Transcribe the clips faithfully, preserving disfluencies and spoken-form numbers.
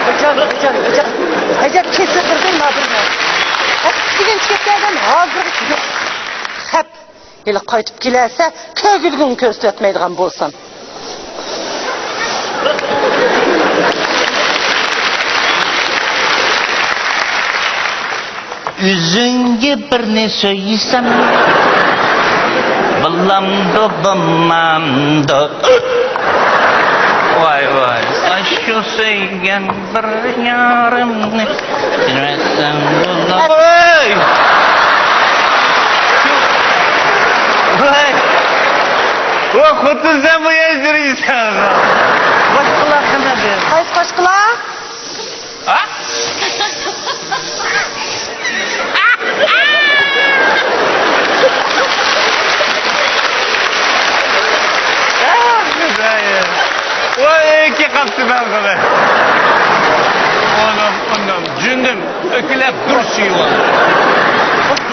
ھاجان، ھاجان، ھاجان. ھاجان كېسىپ بىردىن نادىر. ئەتىسى دېگەن چىقىپ كەلگەن ھازىرغىچە يوق. خەپ. ھېلى قايتىپ كېلەرسە، كۆرگۈلۈكۈڭنى كۆرسىتىۋەتمەيدىغان بولسام. ئۆزۈڭگە بىرنى سۆيسەم، بولامدۇ، بولمامدۇ؟ ۋاي، ۋاي، ئاشۇ سۆيگەن بىر يارىمنى بىلمەسەڭ بولار. ۋاي! ۋاي! ۋاي، خوتۇن سەن بۇ يەردە يۈرۈيسەن. باشقىلار قانداق دەيدۇ؟ قايسى باشقىلار؟ ھە؟ ۋاي، ئۆيكە قاپتىمەن قىلى. ئۇنۇم، ئۇنۇم، جۈندۈم، ئۆكۈلەپ تۇر سۈيۈۋال.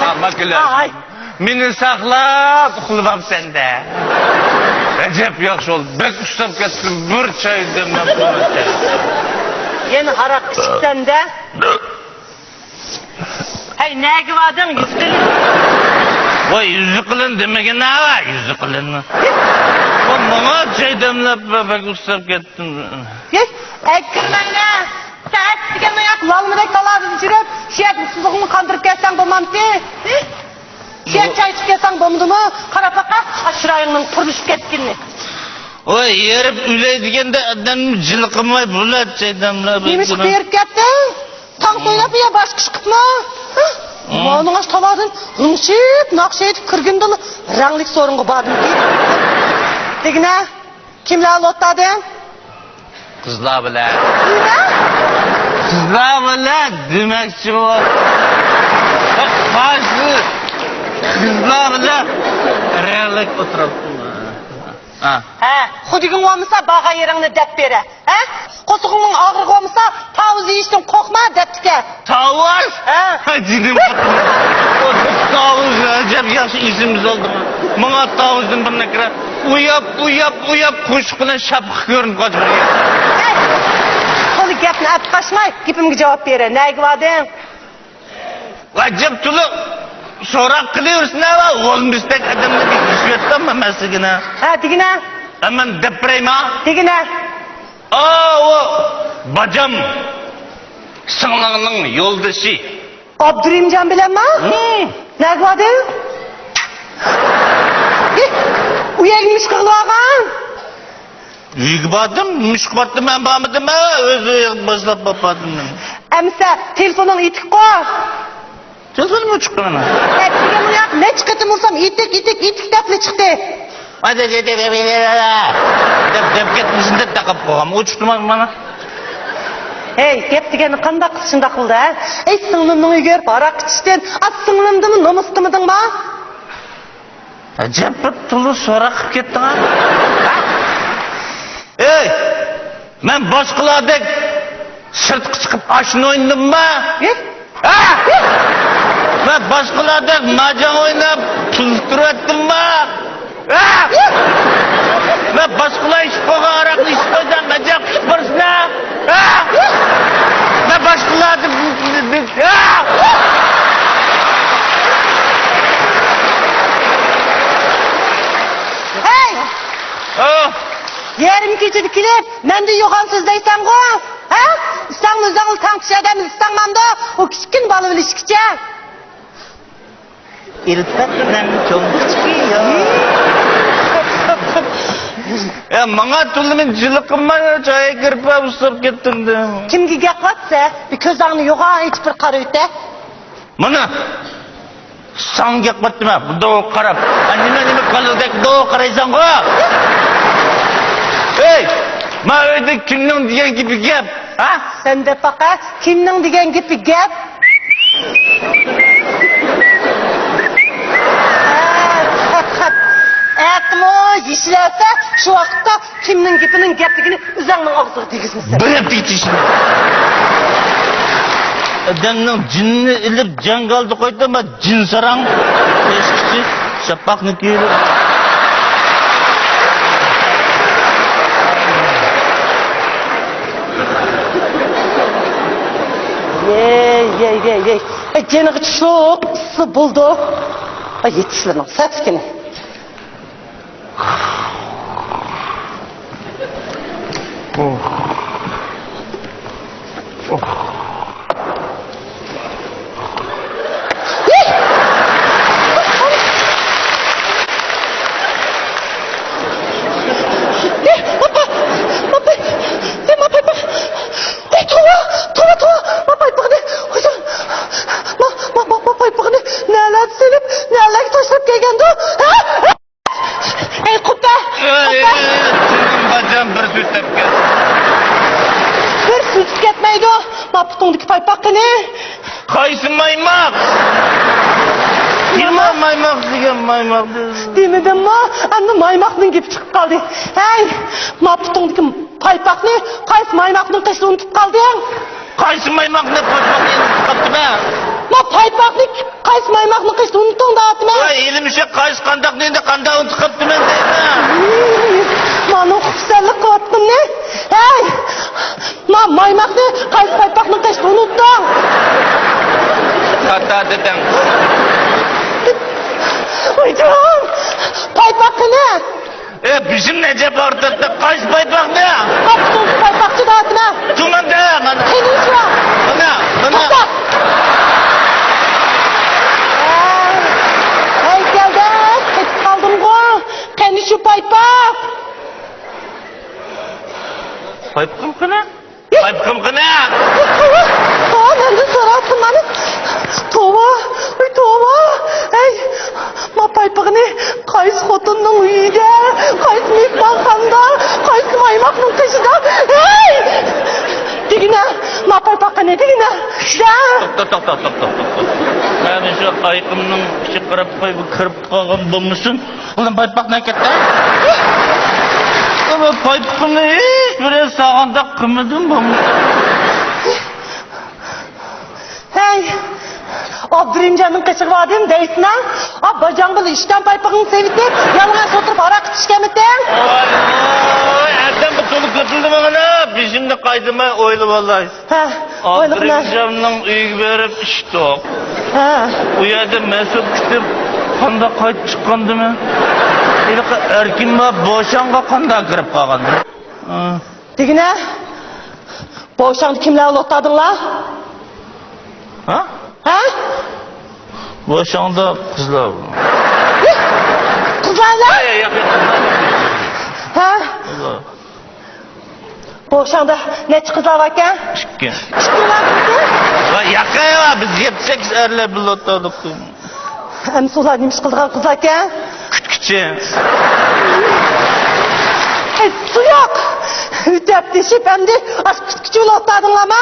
ھا، ماكۈلەپ. ئاي. مېنى ساقلاپ ئۇخلىمامسەن-دە. ئەجەب ياخشى بولدى. بەك ئۇسساپ كەتتىم. بىر چاي دەملەپ قويۇڭ. يەنە ھاراق ئىچىپسەن-دە. ھەي، نەگە باردىڭ، يۈزى قېلىن؟ ۋاي، يۈزى قېلىن دېمىگىن ھاۋا، يۈزى قېلىن. ۋاي، ماڭا چاي دەملەپ بەك ئۇسساپ كەتتىم. ھېي، ئەكىرمەيلى. سەن ئەتىسىگە ماياق لالمىدەك تالادا يۈرۈپ، شۇ يەردە ئۇسسۇزلۇقۇڭنى قاندۇرۇپ كەلسەڭ بولمامتى؟ ھە؟ شۇ يەردە چاي ئىچىپ كەلسەڭ بولمىدىمۇ؟ قارا پاقا، ئاشۇ چىرايىڭنىڭ پۇرلىشىپ كەتكىنىنى. ۋاي، ھېرىپ ئۆلەي دېگەندە ئادەم جىلقىماي بولاتتى، ئادەملەر. نېمىشقا ھېرىپ كەتتىڭ؟ تاڭ سويلاپمۇ يا باشقا ئىش قىپمۇ؟ ھە؟ ھە. مانا ئاشۇ تالادىن غىڭشىپ، ناخشا ئېيتىپ كىرگىنىدىلا رەڭلىك سورۇنغا باردىم. دېگىنە. كىملەر بىلەن ئولتۇردۇڭ؟ قىزلار بىلەن. نېمە؟ قىزلار بىلەن دېمەكچى بولدۇم. قايسى قىزلار بىلەن رەڭلىك ئولتۇرۇپتىمەن. ھە. ھە، خۇدىگىڭ بولمىسا بارغان يېرىڭنى دەپ بېرە. ھە؟ قورسىقىڭنىڭ ئاغرىقى بولمىسا، تاۋۇز يېيىشتىن قورقما، دەپتىكەن. تاۋۇز؟ ھە. جېنىم. تاۋۇز، ئەجەب ياخشى ئېسىمگە سالدىڭ. ماڭا تاۋۇزدىن بىر نەكرە. ئۇياپ، ئۇياپ، ئۇياپ، قوشۇق بىلەن شاپىقى كۆرۈنۈپ قالدى. ھەي، تولا گەپنى ئەپ قاچماي، گېپىمگە جاۋاب بېرە. نەگە باردىڭ؟ ئەجەب تولا سوراق قىلىۋېرىسىلە، ۋە ئولمىستەك ئادەملەرگە ئىش بېرىپتىمەن مەن سىزگىنە. ھە، دېگىنە. ھە، مەن دەپ بېرەيمۇ؟ دېگىنە. ئاۋۇ باجام سىڭلىڭنىڭ يولدىشى. ئابدۇرېھىمجان بىلەنمۇ؟ ھىم. نەگە باردىڭ؟ ئۇ يەرگە نېمە ئىش قىلغىلى بارغان؟ ئۆيگە باردىم، نېمە ئىش قىلىپ باراتتىم، مەن بارمىدىم، ئۆزى باشلاپ باردىم. ئەمىسە، تېلېفونۇڭ ئېتىكقۇ؟ تېلېفونۇم ئۆچۈكتۇ مېنىڭ. ئەتىگەن ئۇياق نەچچە قېتىم ئۇرسام، ئېتىك، ئېتىك، ئېتىك دەپلا چىقتى. دەپ، دەپ كەتمىسۇن دەپ تاقاپ قويغان. ئۆچۈكتۇ مانا. ھەي، گەپ دېگەننى قانداق قىلسا شۇنداق قىلدى، ھە؟ ئەي، سىڭلىمنىڭ ئۆيىگە بېرىپ ھاراق ئىچىشتىن، ئا، سىڭلىمدىنمۇ نومۇس قىلمىدىڭما؟ ئەجەب بىر تولا سوراق قىلىپ كەتتىڭ-ھە. ھە؟ ئەي، مەن باشقىلاردەك سىرتقا چىقىپ ئاشنا ئوينىدىمما؟ ھە؟ ھە؟ مەن باشقىلاردەك ماجاڭ ئويناپ پۇل تۇرۇۋەتتىمما؟ ھە؟ مەن باشقىلار ئىچىپ قويغان ھاراقنى ئىچىپ قويسام، مەن جاق قىلىپ بارسىنا؟ ھە؟ مەن باشقىلاردىن، ھە؟ ھەي! ھە؟ يېرىم كېچىدە كېلىپ، مەندىن يوغان سۆزلەيسەنغۇ؟ ھە؟ ئىسەڭمۇ ئۆزۈڭلا تەڭتۇش ئادەم ئىسەڭمامدۇ؟ ئۇ كىچىككىنە بالا بىلىشكىچە. ئىلپەت بىلەن چوڭ كىچىكى يوق. يا، ماڭا تولىمۇ جىلىقىنما، چايغا كىرىپ ئۇسساپ كەتتىڭ دە. كىمگە گەپ قىلىۋاتىسەن؟ بىر كۆزۈڭنى يوغان ئېچىپ بىر قارىۋېتە. مانا، ساڭا گەپ قىلىۋاتىمەن، بۇنداق قاراپ. ھە، نېمە، نېمە، كالىدەك بۇنداق قارايسەنغۇ؟ ھەي، ما ئۆيدە كىمنىڭ دېگەن گېپى گەپ، ھە؟ سەن دەپ باقە، كىمنىڭ دېگەن گېپى گەپ؟ ئەتىمۇ يېشىلەرسە، شۇ ۋاقىتتا كىمنىڭ گېپىنىڭ گەپلىكىنى ئۆزۈڭنىڭ ئاغزىغا دېگۈزمىسە. بىر ھەپتىگە تېشىنى. ئادەمنىڭ جېنىنى ئېلىپ جاڭگالدا قويدۇم، جىن ساراڭ. ئېشىقچى، شاپاقنى كىيدى. يەي، يەي، يەي. ئەي، جېنىغا چۈشتۇق، ئىسسىق بولدى. ئەي، يېتىشلىرىنىڭ سەتلىكىنى. ئەي، توۋا، توۋا، توۋا، ما پايپاقنى، ما، ما، ما، ما پايپاقنى نەلەرگە سېلىپ، نەلەرگە تاشلاپ كەلگەندۇ؟ ھە؟ ئەي، قوپە! ئەي، قوپە! ئەي، تىلىم باجام بىر سۈرتۈپ كەتتى. بىر سۈرتۈپ كەتمەيدۇ. ما پۇتۇڭدىكى پايپاق قېنى؟ قايسى مايماق؟ نېمە مايماق دېگەن مايماق؟ دېمىدىممۇ؟ ئەمدى مايماقنىڭ گېپى چىقىپ قالدى. ھەي، ما پۇتۇڭدىكى پايپاقنى قايسى مايماقنىڭ قېشىدا ئۇنتۇپ قالدىڭ؟ قايسى مايماقنى پايپاقنى ئۇنتۇپ قاپتىمەن؟ ما پايپاقنى قايسى مايماقنىڭ قېشىدا ئۇنتۇڭ دەۋاتىمەن؟ ۋاي، ھېلىمۇ شۇ قايسى قانداقنى ئەمدى قانداق ئۇنتۇپ قاپتىمەن دەيمەن. مانا خۇپسەنلىك قىلىۋاتقىنىنى. ھەي! ما مايماقنى قايسى پايپاقنىڭ قېشىدا ئۇنتۇڭ؟ خاتا دېدىڭ. ۋايجان! پايپاق قېنى؟ ئە، بېشىمنى ئەجەب ئاغرىتىپتۇ. قايسى پايپاقنى؟ قاپتۇڭ پايپاقچى دەۋاتىمەن. تۇماندا، مانا. قېنى شۇ؟ مانا، مانا. توختا! ھەي، كەلدى، قېتىپ قالدىمغۇ. قېنى شۇ پايپاق؟ پايپىقىم قېنى؟ پايپىقىم قېنى؟ توۋا، توۋا، مەندىن سوراۋاتقىنىڭنى. توۋا، ۋاي توۋا. ئەي، ما پايپىقىنى قايسى خوتۇننىڭ ئۆيىدە، قايسى مېھمانخانىدا، قايسى مايماقنىڭ قېشىدا؟ ئەي! دېگىنە، ما پايپاق قېنى دېگىنە. دە. توختا، توختا، توختا، توختا. مانا شۇ ئايىقىمنىڭ ئىچىگە قاراپ قوي، بۇ كىرىپ قالغان بولمىسۇن. ئۇلان پايپاق نەگە كەتتى؟ ئۇلان پايپىقىمنى ھېچ بىرى ساغانداق قىلمىدىم بولمىسۇن. ھەي، ئابدۇرېھىمجاننىڭ قېشىغا باردىم دەيسىنا؟ ئا، باجاڭ بىلەن ئىشكەن پايپىقىڭنى سېۋىتىپ، يالىڭاچ ئولتۇرۇپ ھاراق ئىچىشكەنمىتىڭ؟ ۋاي، ئەردەم بىر تولا كۆتۈردى ماڭا، بېشىمنى قايتىماي ئويلىۋالاي. ھە، ئويلىغىنا. ئابدۇرېھىمجاننىڭ ئۆيىگە بېرىپ ئىچتۇق. ھە. ئۇ يەردە مەن سۆكۈپ كېتىپ، قانداق قايتىپ چىققاندىمەن؟ ھېلىقى ئەركىنمۇ بوشاڭغا قانداق كىرىپ قالغاندىمەن؟ ھە. دېگىنە، بوشاڭدا كىملەر بىلەن ئولتۇردۇڭلار؟ ھە؟ ھە؟ بوشاڭدا قىزلار بىلەن. قىزلار بىلەن؟ ياق، ياق، ياق، قىزلار. ھە؟ قىزلار. بوشاڭدا نەچچە قىزلار باركەن؟ ئىككى. ئىككى باركەن؟ ۋاي، ياق، ياق، بىز يەتتە سەككىز ئەرلەر بىلەن ئولتۇردۇق. ئەمسە ئۇلار نېمە ئىش قىلىدىغان قىزلاركەن؟ كۈتكۈچى. ئەي، سۇيۇق! ئۆتەپ تېشىپ ئەمدى ئاشۇ كۈتكۈچى بىلەن ئولتۇردۇڭلارمۇ؟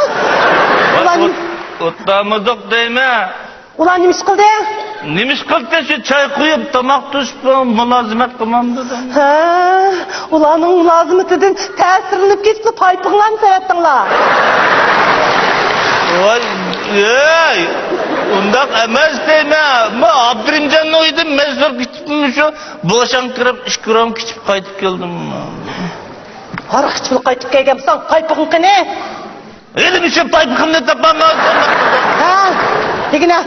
ۋاي، ئۇلار ئوت-، ئولتۇرمىدۇق دەيمەن. ئۇلار نېمە ئىش قىلدى؟ نېمە ئىش قىلدى؟ شۇ چاي قۇيۇپ، تاماق توشۇپ، مۇلازىمەت قىلمامدۇ دەيمەن. ھە، ئۇلارنىڭ مۇلازىمىتىدىن تەسىرلىنىپ كېتىپلا پايپىقىڭلارنى سېۋەتتىڭلار. ۋاي، ئەي، ئۇنداق ئەمەس دەيمەن. مەن ئابدۇرېھىمجاننىڭ ئۆيىدىن مەن زور كېتىپمۇ شۇ بوشاڭ كىرىپ، ئىككى رومكا ئىچىپ قايتىپ كەلدىم. ھاراق ئىچىپلا قايتىپ كەلگەنمىسەن، پايپىقىڭ قېنى؟ ھېلىمۇ شۇ پايپىقىمنى تاپالمايۋاتىمەن. ھە، دېگىنە.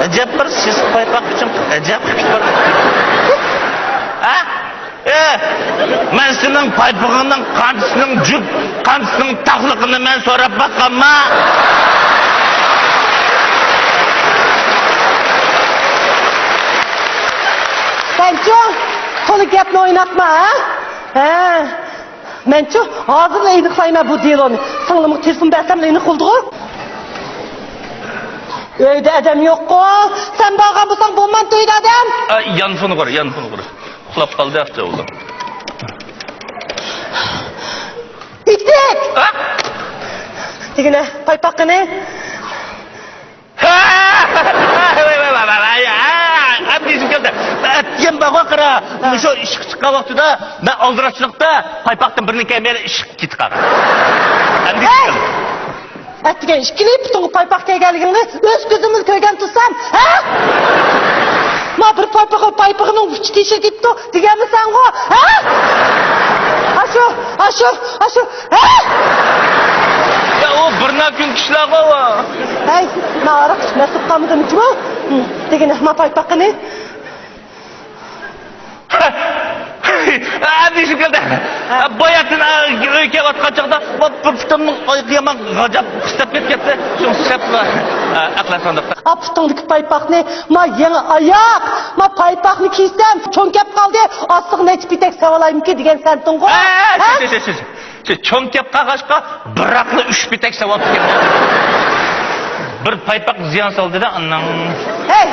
ئەجەب بىر سېسىق پايپاق ئۈچۈن ئەجەب قىلىپ بار. ھە؟ ئە، مەن سېنىڭ پايپىقىڭنىڭ قانچىسىنىڭ جۈپ، قانچىسىنىڭ تاقلىقىنى مەن سوراپ باققانما؟ سەنچۇ، تولا گەپنى ئويناتما، ھە؟ ھە. مەنچۇ ھازىرلا ئېنىقلايمەن بۇ دېلونى. سىڭلىمغا تېلېفون بەرسەملا ئېنىق بولىدىغۇ. ئۆيدە ئادەم يوققۇ. سەن بارغان بولساڭ بولمامتى ئۆيدە ئادەم؟ ئە، يانفونغا قارا، يانفونغا قارا. ئۇخلاپ قالدى ئاچا ئۇلار. ئىتتىك! ھە؟ دېگىنە، پايپاق قېنى؟ ھە! ۋاي، ۋاي، ۋاي، ۋاي، ۋاي، ھە! ئەمدى ئېسىمگە كەلدى. ئەتىگەن بارغان قارا، ھە. مۇشۇ ئىشقا چىققان ۋاقتىدا مەن ئالدىراشچىلىقتا پايپاقتىن بىرنى كىيمەي ئىشقا كېتىپ قالغان. ئەمدى ھەي! ئەتىگەن ئىككىنى پۇتۇڭغا پايپاق كىيگەنلىكىڭنى ئۆز كۆزۈم بىلەن كۆرگەن تۇرسام، ھە؟ ما بىر پايپىقى، پايپىقىنىڭ ئۇچى تېشىلىپ كېتىپتۇ دېگەنمىسەنغۇ، ھە؟ ئاشۇ، ئاشۇ، ئاشۇ، ھە؟ يا، ئۇ بىر كۈن كىشىلەرغۇ. ھەي، ماڭا ھاراق ئىچىپ مەست بولۇپ قالمىدىم جۇمۇ. دېگىنە، ما پايپاققىنى. ھە، دېيىشىم كەلدى. ھە. باياتىن، ئە، ئۆيگە كېلىۋاتقان چاغدا، بۇ بىر پۇتۇمنىڭ ئايىقى يامان غاجاپ قىستاپ كەتكەپتۇ. شۇڭا سەپ، ئە، ئەقلەت ساندۇقتا. ئا پۇتۇڭدىكى پايپاقنى ما يېڭى ئاياق، ما پايپاقنى كىيسەم، چوڭ كەپ قالدى، ئاستىغا نەچچە پېتەك سېۋالايمىكىن دېگەن سەنتىڭغۇ. ھە؟ ھە؟ چوڭ كەپ قالغاچقا، بىراقلا ئۈچ پېتەك ساۋاپ كەلدى. بىر پايپاق زىيان سالدى-دە، ئاناڭ. ھەي!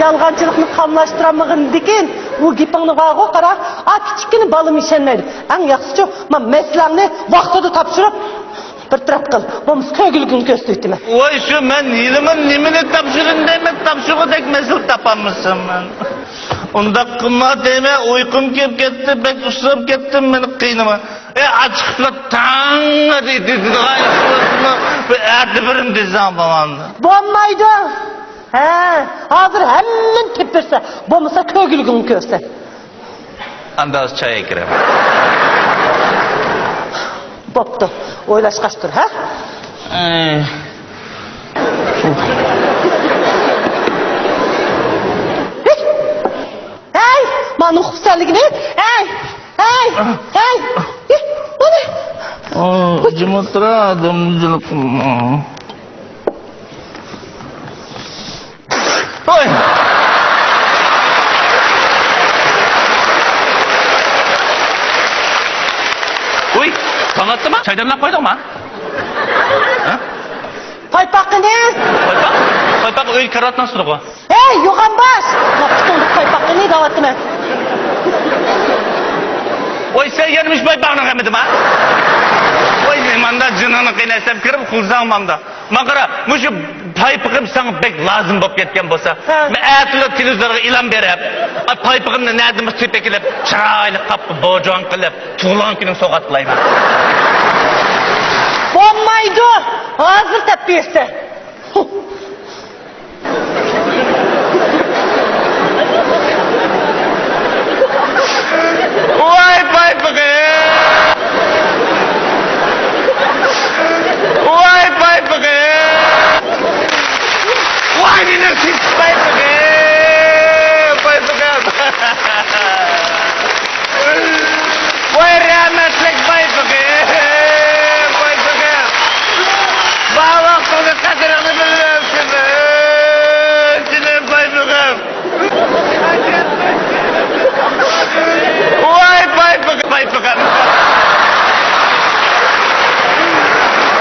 يالغانچىلىقنى قاملاشتۇرالمىغىندىكىن، ئۇ گېپىڭنى بارغۇ قارا، ئا كىچىككىنە بالىمۇ ئىشەنمەيدۇ. ئەڭ ياخشىچۇ، ما مەسىلەڭنى ۋاقتىدا تاپشۇرۇپ، بىر تەرەپ قىل. بولمىسا كۆرگۈلۈكۈڭنى كۆرسىتىۋېتىمەن. ۋاي شۇ، مەن ھېلىمۇ نېمىنى تاپشۇرىمەن دەيمەن، تاپشۇرغۇدەك مەسىلە تاپالمىسام مەن. ئۇنداق قىلما دەيمەن، ئۇيقۇم كېلىپ كەتتى، بەك ئۇسساپ كەتتىم، مېنى قىينىما. ئە، ئاچىقىپلا تاڭ دېيدىغان ئىش بولسىمۇ، بىر ئەتە بېرىم دېسەڭ بولامدۇ؟ بولمايدۇ. ھە، ھازىر ھەممىنى تېپىپ بېرىسەن، بولمىسا كۆرگۈلۈكۈڭنى كۆرىسەن. ئاندىن ھازىر چاي ئەكىرەم. بوپتۇ، ئويلاشقاچ تۇر، ھە؟ ئەي. ھەي، مانا خۇپسەنلىكىنى، ھەي! ھەي! ھەي! ھېي، مانا! ئا، جىم ئولتۇر، ئادەمنى جىلىق قىلما. ۋاي! ۋۇي، تاڭ ئاتتىما؟ چاي دەملەپ قويدۇڭما؟ ھە؟ پايپاق قېنى؟ پايپاق؟ پايپاق ئۆي كارىۋاتنىڭ ئۈستىدىغۇ. ھەي، يوغان باش! ما پۇتۇڭدىكى پايپاق قېنى دەۋاتىمەن. ۋاي، سەن يەنە مۇشۇ پايپاقنىڭ غېمىدىما؟ ۋاي، ماڭا جېنىڭنى قىينايسەن كىرىپ، خۇزاڭ مامدا. ماڭا قارا، مۇشۇ پايپىقىم ساڭا بەك لازىم بولۇپ كەتكەن بولسا، ھە. مەن ئەتىلا تېلېۋىزورغا ئېلان بېرىپ، ئا، پايپىقىمنى نەدىن تېپىپ ئەكېلىپ، چىرايلىق قاپقا بوجاڭ قىلىپ، تۇغۇلغان كۈنۈڭ سوۋغات قىلايمەن. بولمايدۇ! ھازىر تېپىپ بېرىسەن. ۋاي پايپىقىم! ۋاي پايپىقىم! ۋاي مېنىڭ پايپىقىم! پايپىقىم! ۋاي رەھمەتلىك پايپىقىم، پايپىقىم. بار ۋاقتىڭدا قەدرىڭنى بىلمەپسىز، جېنىم پايپىقىم. ۋاي پايپىقىم، پايپىقىم.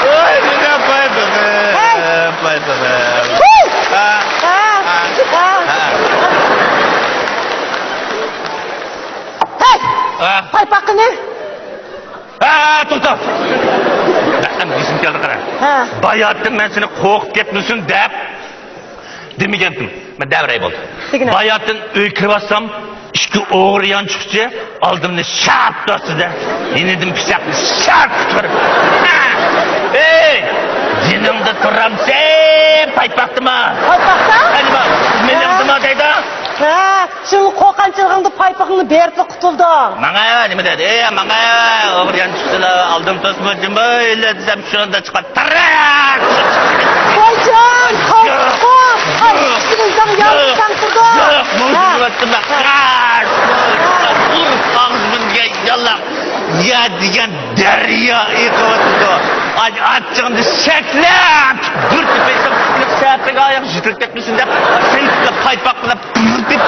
ۋاي مېنىڭ پايپىقىم، پايپىقىم. ھە، ھە، ھە. ھەي! ھە؟ پايپاقنى! ھە، توختا! مەن ئەمدى ئېسىمگە كەلدى، قارا. ھە. باياتىن مەن سېنى قورقۇپ كەتمىسۇن دەپ دېمىگەنتىم. مەن دەۋرەي بولدى. دېگىنە. باياتىن ئۆيگە كىرىۋاتسام، ئىككى ئوغرى يانچۇقچى ئالدىمنى شارت توستىدى. يېنىدىن پىچاقنى شارت چىقىرىپ. ھەي! يېنىڭدا تۇرامسەن، پايپاقتىما؟ پايپاقتا؟ قېنى بار، مېنىڭدىما دەيدۇ. ھە. شۇڭا قورققانچىلىقىڭدا پايپىقىڭنى بېرىپلا قۇتۇلدۇڭ. ماڭا نېمە دېدى؟ ئەي، ماڭا ئوغرى يانچۇقچىلار ئالدىم توسما جىم بويلا دېسەم، شۇندا چىقىپ تەرەك! ۋايجان! قاۋۇققا! ئاي، ئىچىدىن يالغۇز تەڭ تۇرىدۇ. ياق، ھە. ھە. ئۇر ئاغزىمنى يالاپ. يا دېگەن دەريا ئېقىۋاتىدۇ. ئاچ-، ئاچچىقىمنى چەكلەپ، بىر تېپەيسەم، سەپىگە ئاياغ يېتىلىپ كەتمىسۇن دەپ، سېنىڭ پايپاق بىلەن پىرتىپ.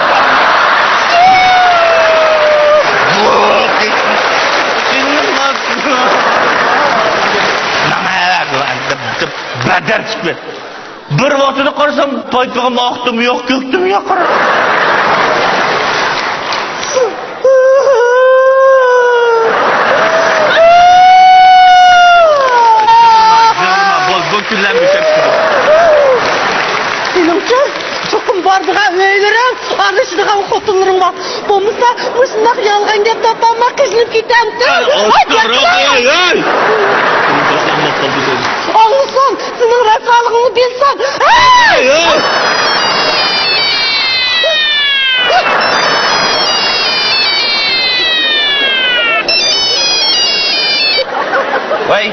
ماڭا بەدەر چىقتى. بىر ۋاقتىدا قارىسام، پايپىقىم ئاقتىمۇ يوق، كۆكتىمۇ يوق، قارا. بول، بۇ كۈنلەر مۇشۇ. سېنىڭچە چوقۇم بارىدىغان ئۆيلىرىڭ، ئارىلىشىدىغان خوتۇنلىرىڭ بار. بولمىسا مۇشۇنداق يالغان گەپ تاپالماي قىينىلىپ كېتەمتىڭ. ھەي، ھەي، ھەي! ئاڭلىسۇن، سېنىڭ رەسۋالىقىڭنى بىلسۇن. ھەي! ۋاي!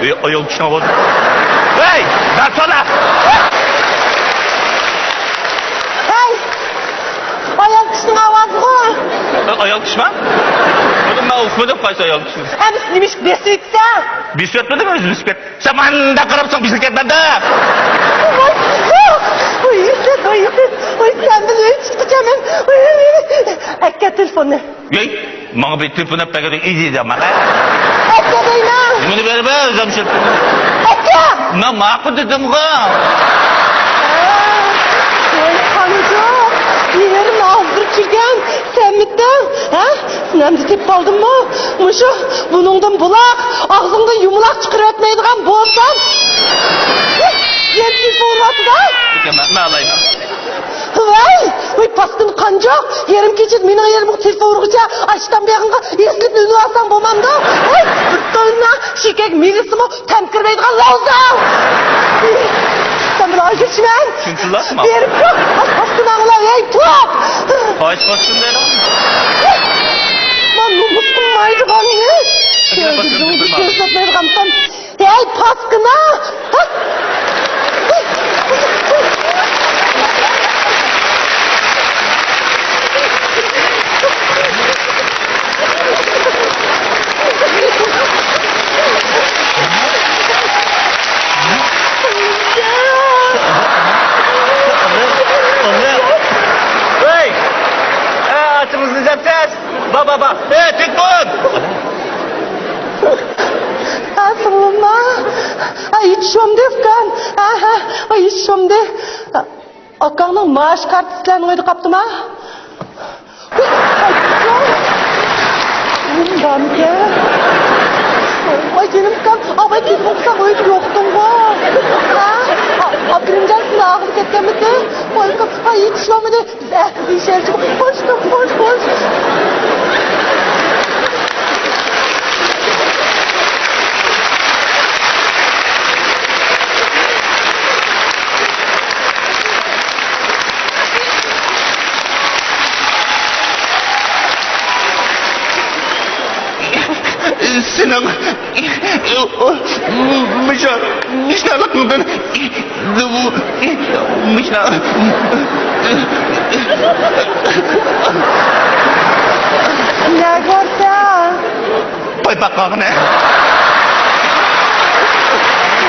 ئەي، ئايال كىشىنىڭ ئاۋازى. ھەي، دەرسالا! ھەي، ئايال كىشىنىڭ ئاۋازىغۇ. ئە، ئايال كىشىما؟ بۇنى مەن ئۇقمىدىم، قايسى ئايال كىشى؟ ئەمىسە نېمىشقا بېسىۋېتىسەن؟ بېسىۋەتمىدىم، ئۆزى بېسىپ كەتتى. سەن مانداق قاراپسەن، بېسىپ كەتمەمدە. ۋاي، ۋاي، ۋاي، ۋاي، سەندىن ئۆي چىققۇچە مەن. ۋاي، ۋاي، ۋاي. ئەكە تېلېفوننى. ۋەي، ماڭا بىر تېلېفون ئېلىپ بەرگىدە ئىزدەيمەن. ئەكە دەيمەن. نېمىنى بېرىمەن، ئۆزۈم ئىشلەپ. ئەكە! مەن ماقۇل دېدىمغۇ. ۋاي، قانجۇق، يېرىم ئازدۇرۇپ كىرگەن سەنمىتىڭ، ھە؟ سېنى ئەمدى تېپىپ ئالدىممۇ؟ مۇشۇ بۇنىڭدىن بۇلاق، ئاغزىڭدىن يۇمىلاق چىقىرىۋەتمەيدىغان بولسام. يەنە تېلېفون ئۇرۇۋاتىدۇ. ئەكە، مەن، مەن ئالايمەن. ۋاي، ۋاي، پاسكىنا قانجۇق، يېرىم كېچىدە مېنىڭ يېرىمگە تېلېفون ئۇرغۇچە ئاشتان بېغىڭغا ئېسىلىپ ئۆلۈۋالساڭ بولمامدۇ؟ ۋاي، بىر تورنا شېكەك مېۋىسىمۇ تەم كىرمەيدىغان لاۋزا! سەن بىلەن ئايرىشىمەن! شۇنچىلىكمۇ؟ بېرىپ تۇر! پاسكىناڭلا، ھەي، توپ! قايسى پاسكىنا دەيدىغان؟ مانا نومۇس قىلمايدىغاننى! كۆزۈڭنى كۆرسەتمەيدىغانسەن! ھەي، پاسكىنا! ھەي! ئە، ئاچىڭىزنى دەپسىز! با، با، با! ئە، تېلېفون! ھە، سىڭلىمما. ھە، يېتىشىۋامدى، ئۇكام. ھە، ھە، ھە، يېتىشىۋامدى. ئاكاڭنىڭ مائاش كارتىسى سىلەرنىڭ ئۆيدە قاپتىما؟ بارمىكەن؟ ۋاي جېنىم ئۇكام، ئاۋاي تېلېفون قىلساڭ ئۆيدە يوقتۇڭغۇ. ھە؟ ئا-، ئاپىرىمجان سىلەر ئاغرىپ كەتكەنمىدى؟ ۋاي ئۇكام، ھە، يېتىشىۋالمىدى. بىز ئەتە دېيىشەرچۇ. خوش، خوش، خوش. سېنىڭ مىشا-، مىشنالىقىڭدىن مىشا-، نەگە بارسەن؟ پايپاق قالغىنى.